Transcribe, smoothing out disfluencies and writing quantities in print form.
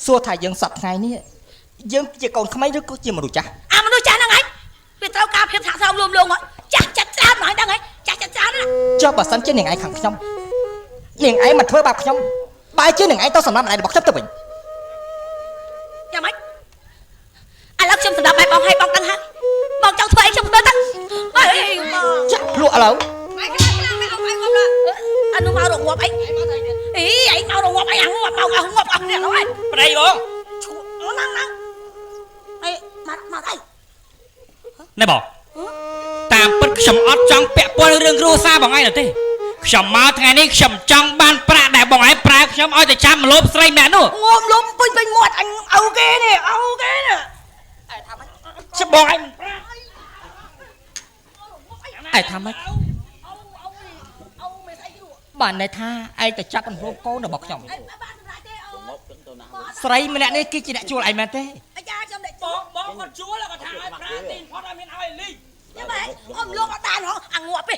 សួរថាយើងសប្ថ្ងៃនេះយើងជាកូនក្មេងឬក៏ជាមនុស្សចាស់ អាមនុស្សចាស់ហ្នឹងឯងវាត្រូវការភាពថ្នាក់ថ្នមលួមលងហ៎ចាស់ចិត្តច្រើនហ្មងដឹងហ៎ចាស់ចិត្តច្រើនណាស់ ចុះបើសិនជានាងឯងខាងខ្ញុំនាងឯងមិនធ្វើបាបខ្ញុំបែរជានាងឯងទៅសម្រាប់ម្ដាយរបស់ខ្ញុំទៅវិញ យ៉ាងម៉េចឥឡូវខ្ញុំសម្រាប់បែបបងឲ្យបងដឹងហើយបងចង់ធ្វើអីខ្ញុំធ្វើទៅអើយបង ចាក់ភ្លក់ឥឡូវ ម៉ែខ្លាំងខ្លាំងម៉ែអត់ឲ្យងាប់ឡើអានោះមករងាប់អីអីឯងមករងាប់អីអាងាប់មកអាងាប់អស់នេះឡើយ ប្តីបង ឈួហ្នឹងហ្នឹងអីមកមកអី ណែបងតាមពិតខ្ញុំអត់ចង់ពាក់ព័ន្ធរឿងគ្រួសារបងឯងនោះទេខ្ញុំមកថ្ងៃនេះខ្ញុំចង់បានប្រាក់ដែលបងឯងប្រើខ្ញុំឲ្យទៅចាំមលោបស្រីម្នាក់នោះ ងំលុំពេញពេញមាត់អញឪគេនេះឪគេនេះ ជិះបងឯងមិនប្រើ ឯងថាម៉េចបានន័យថាឯងទៅចាប់អន្លូកូនរបស់ខ្ញុំ បានសម្រាប់ទេអូ ស្រីម្នាក់នេះគឺជាអ្នកជួលឯងមែនទេ អាចារ្យខ្ញុំអ្នក បងបងគាត់ជួលគាត់ថាឲ្យប្រាទីផុតឲ្យមានឲ្យលី យ៉ាងម៉េចអមលោកអត់បានហ៎អាងាប់ទេ